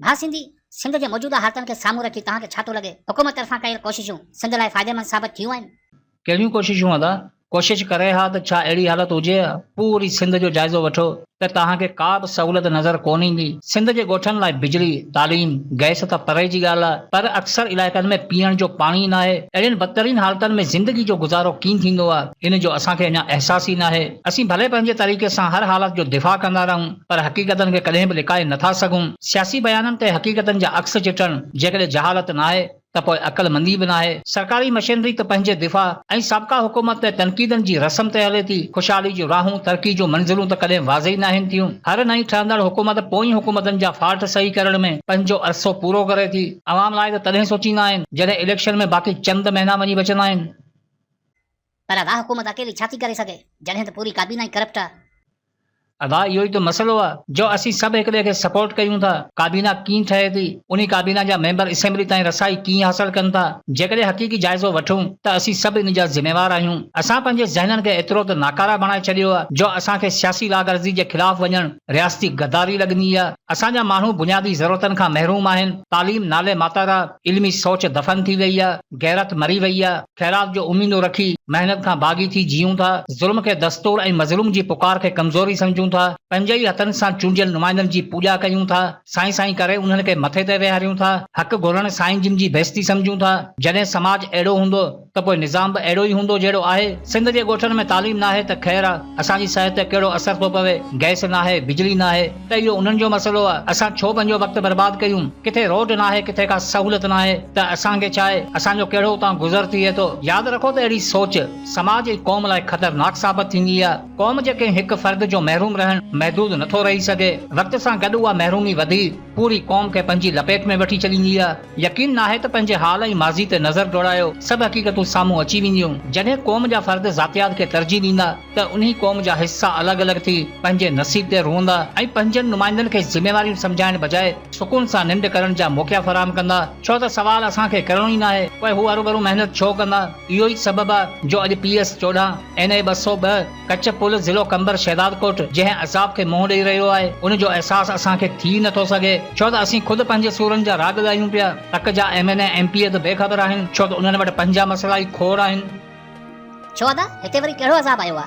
ڀاء سنڌي، سنڌ جي موجوده حالتن کي سامهون رکي توهان کي ڇا ٿو لڳي، حڪومت طرفان ڪيل ڪوششون سنڌ لاء فائديمند ثابت ٿيون آهن؟ ڪهڙيون ڪوششون ادا؟ ڪوشش ڪري ها ته ڇا اهڙي حالت هجي ها؟ پوري سنڌ جو جائزو وٺو ته توهان کي ڪا به سهولت نظر ڪونه ايندي. سنڌ جي ڳوٺن لاء بجلي، تعليم، گئس ته پري جي ڳالهه آهي پر اڪثر علائقن ۾ پيئڻ جو پاڻي ئي ناهي. اهڙين بدترين حالتن ۾ زندگي جو گذارو ڪين ٿيندو آهي ان جو اسان کي اڃا احساس ئي ناهي. اسين ڀلي پنهنجي طريقي سان هر حالت جو دفاع ڪندا رهون پر حقيقتن کي ڪڏهن به لڪائي نٿا سگهون. سياسي بيانن تي حقيقتن جا عڪس چٽڻ جيڪڏهن جهالت ناهي ته پوء عقلمندي به ناهي. سرڪاري مشينري ته پنهنجي دفاع ۽ سابقه حڪومت تي تنقيدن جي رسم تي هلي ٿي. خوشحالي جون راهون، ترقي جون منزلون ته ڪڏهن واضح ئي ناهن ٿيون. هر نئين ٺهندڙ حڪومت پوئين حڪومتن جا فالٽ صحيح ڪرڻ ۾ پنهنجو عرصو پورو ڪري ٿي. عوام لاء ته تڏهن سوچيندا آهن، جڏهن اليڪشن ۾ باقي چند مهينا وڃي بچندا آهن. پر اها حڪومت اڪيلي ڇا ٿي ڪري سگهي، جڏهن ته پوري ڪابينا ئي ڪرپٽ آهي. ادا اهو ئي ته مسئلو آ جو اسين سڀ هڪ ٻئي کي سپورٽ ڪيون ٿا، ڪابينا ڪيئن ٺهي ٿي، انهي ڪابينا جا ميمبر اسيمبلي تائين رسائي ڪيئن حاصل ڪن ٿا، جيڪڏهن حقيقي جائزو وٺون ته اسين سڀ ان جا ذميوار آهيون، اسان پنهنجي ذهنن کي ايترو ته ناڪاره بڻائي ڇڏيو آ جو اسان کي سياسي لاغرضي جي خلاف وڃڻ رياستي غداري لڳندي آ، اسان جا ماڻهو بنيادي ضرورتن کان محروم آهن، تعليم نالي ماتر آ، علمي سوچ دفن ٿي وئي آ، غيرت مري وئي آ. خيرات جو اميدون رکي محنت کان باغي ٿي جيئون ٿا، ظلم کي دستور ۽ مظلوم جي پڪار کي ڪمزوري سمجهون ٿا، پنهنجي ئي هٿن سان چونڊيل نمائندن جي پوڄا ڪيون ٿا، سائين سائين ڪري انهن کي مٿي تي ويهاريون ٿا، حق گهرڻ سائين جن جي بيستي سمجهون ٿا، جڏهن سماج اهڙو هوندو ته پوء نظام به اهڙو ئي هوندو جهڙو آهي، سنڌ جي ڳوٺن ۾ تعليم ناهي ته خير آ، اسان جي صحت تي ڪهڙو اثر ٿو پوي، گئس ناهي، بجلي ناهي. ته اهو انهن جو مسئلو آ، اسان ڇو پنهنجو وقت برباد ڪيون، ڪٿي روڊ ناهي ڪٿي ڪا سهولت ناهي ته اسان کي ڇاهي، اسان جو ڪهڙو اتان گذر ٿئي ٿو. ياد رکو ته اهڙي سوچ سماج ۽ قوم لاء خطرناڪ ثابت ٿيندي آ. قوم جي ڪنهن هڪ فرد جو محروم رهڻ محدود نٿو رهي سگهي، وقت سان گڏ اها محرومي وڌي پوري قوم کي پنهنجي لپيٽ ۾ وٺي ڇڏيندي آ. يقين ناهي ته پنهنجي حال ۽ ماضي تي نظر ڊوڙايو سڀ حقيقتون سامهون اچي وينديون. جڏهن قوم جا فرد ذاتيات کي ترجيح ڏيندا ته انهي قوم جا حصا الڳ الڳ ٿي پنهنجي نصيب تي روئندا ۽ پنهنجن نمائندن کي ذميواريون سمجهائڻ بجاء سڪون سان ننڊ ڪرڻ جا موقعا فراهم ڪندا ڇو ته سوال اسان کي ڪرڻو ئي ناهي پوء هو هروڀرو محنت ڇو ڪندا اهو ئي سبب آ جو اڄ پي ايس 14 اين اي 202 ڪچ پل ضلعو قمبر شهدادڪوٽ جنهن عذاب کي منهن ڏئي رهيو آهي ان جو احساس اسان کي ٿي نه ٿو سگهي ڇو ته اسين خود پنهنجي سورن جا راڳ ڳايون پيا تڪ جا M N A M P A ته بي خبر آهن ڇو ته انهن وٽ پنهنجا مسئلا ئي کوڙ آهن. ڇو ادا هتي وري ڪهڙو عذاب آيو آ؟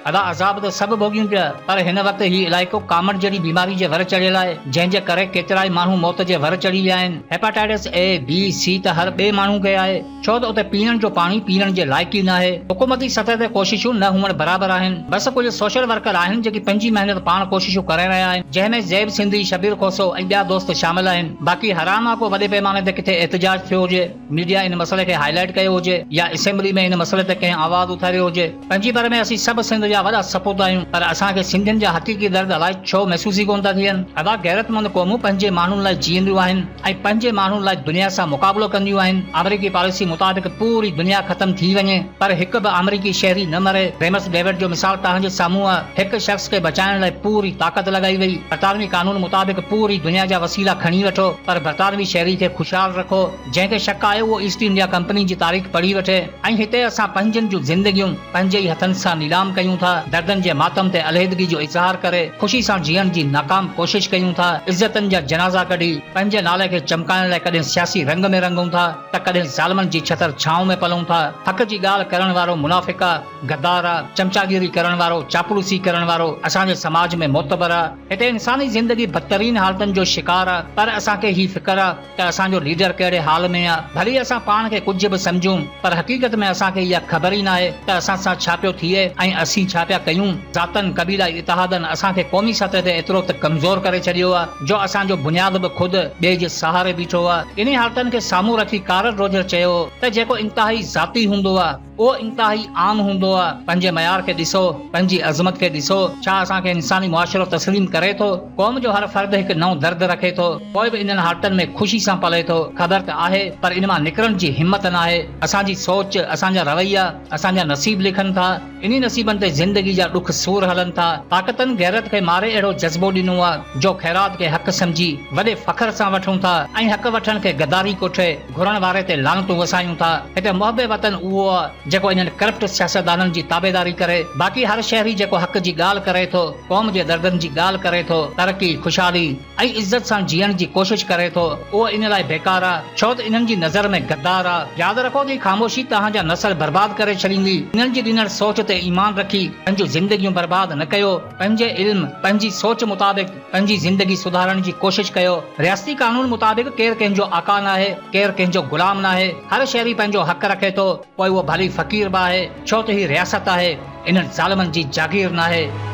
ادا عذاب ته سڀ ڀوڳيون پيا پر هن وقت هي علائقو ڪامڻ جهڙي بيماري جي ور چڙهيل آهي جنهن جي ڪري ڪيترائي ماڻهو موت جي ور چڙهي ويا آهن. هيپاٽائٽس اي، بي، سي ته هر ٻئي ماڻهو کي آهي ڇو ته اتي پيئڻ جو پاڻي پيئڻ جي لائق ئي ناهي. حڪومتي سطح تي ڪوششون نه هئڻ برابر آهن. بس ڪجهه سوشل ورڪر آهن جيڪي پنهنجي محنت پاڻ ڪوششون ڪري رهيا آهن جنهن ۾ زيب سنڌي، شبير کوسو ۽ ٻيا دوست شامل آهن. باقي حرام آ ڪو وڏي پيماني تي ڪٿي احتجاج ٿيو هجي. ميڊيا ان مسئلي کي هائي لائيٽ ڪيو هجي يا اسيمبلي ۾ ان مسئلي تي ڪنهن آواز اٿاريو هجي. پنهنجي ڀر ۾ اسين سڀ سنڌ جا وڏا سپوت آهيون پر اسان کي سنڌين جا حقيقي درد الائي ڇو محسوس ئي ڪونه ٿا ٿين. ادا غيرتمند قومون پنهنجي ماڻهن لاء جيئنديون آهن ۽ پنهنجي ماڻهن لاء دنيا سان مقابلو ڪنديون آهن. آمريڪي پاليسي مطابق پوري دنيا ختم ٿي وڃي پر هڪ به آمريڪي شهري نه مري. ريمس ڊيوڊ جو مثال توهان جي سامهون آ. هڪ شخص کي بچائڻ لاء پوري طاقت لڳائي وئي. برطانوي قانون مطابق پوري دنيا جا وسيلا کڻي وٺو پر برطانوي شهري کي خوشحال رکو. جنهن کي شڪ آهي اهو ايسٽ انڊيا ڪمپني جي تاريخ پڙهي وٺي ۽ هتي اسان پنهنجن جون زندگيون پنهنجي ئي هٿن سان نيلام ڪيون ٿا، دردن جي ماتم تي عليحدگي جو اظهار ڪري خوشي سان جيئڻ جي ناڪام ڪوشش ڪيون ٿا، عزتن جا جنازا ڪڍي پنهنجي نالي کي چمڪائڻ لاء ڪڏهن سياسي رنگ ۾ رنگون ٿا ته ڪڏهن ظالمن جي ڇتر ڇانو ۾ پلون ٿا. حق جي ڳالهه ڪرڻ وارو منافق آ، غدار آ، چمچاگيري ڪرڻ وارو، چاپلوسي ڪرڻ وارو اسان جي سماج ۾ معتبر آ. هتي انساني زندگي بدترين حالتن جو شڪار آ پر اسان کي هي فڪر آ ته اسان جو ليڊر ڪهڙي حال ۾ آ. ڀلي اسان پاڻ کي ڪجهه به سمجهون پر حقيقت ۾ اسان کي اها خبر ئي ناهي ته اسان سان ڇا پيو ٿئي ۽ اسين ڇا پيا ڪيون. ذاتن، قبيلائي اتحادن اسان کي قومي سطح تي ايترو ته ڪمزور ڪري ڇڏيو آ جو اسان جو بنياد به خود ٻئي جي سهاري بيٺو آ. انهي حالتن کي سامهون رکي ڪارل روجر چيو ته جيڪو انتهائي ذاتي هوندو آ، اهو انتهائي عام هوندو آ. پنهنجي معيار کي ڏسو، پنهنجي عظمت کي ڏسو. ڇا اسان کي انساني معاشرو تسليم ڪري ٿو؟ قوم جو هر فرد هڪ نئون درد رکي ٿو، پوء به انهن حالتن ۾ خوشي سان پلي ٿو. خبر ته آهي، پر ان مان نڪرڻ جي همت ناهي. اسان جي سوچ، اسان جا رويا، اسان جا نصيب لکن ٿا. انهي نصيبن تي زندگي جا ڏک سور هلن ٿا. طاقتن غيرت کي ماري اهڙو جذبو ڏنو آ، جو خيرات کي حق سمجهي وڏي فخر سان وٺون ٿا ۽ حق وٺڻ کي غداري ڪوٺي گهرڻ واري تي لعنتون وسايون ٿا. هتي محب وطن اهو آ، جيڪو انهن ڪرپٽ سياستدانن جي تابعداري ڪري. باقي هر شهري جيڪو حق جي ڳالهه ڪري ٿو، قوم جي دردن جي ڳالهه ڪري ٿو، ترقي، خوشحالي ۽ عزت سان جيئڻ جي ڪوشش ڪري ٿو، اهو ان لاء بيڪار آ، ڇو ته انهن جي نظر ۾ غدار آ. ياد رکو ته هي خاموشي توهان جا نسل برباد ڪري ڇڏيندي. انهن جي ڏنل سوچ تي ايمان رکي پنهنجون زندگيون برباد نه ڪيو. پنهنجي علم، پنهنجي سوچ مطابق پنهنجي زندگي سڌارڻ جي ڪوشش ڪيو. رياستي قانون مطابق ڪير ڪنهن جو آقا ناهي، ڪير ڪنهن جو غلام ناهي. هر شهري پنهنجو حق رکي ٿو، پوء اهو ڀلي فقير به آهي، ڇو ته هي رياست آهي، انهن ظالمن جي جاگير ناهي.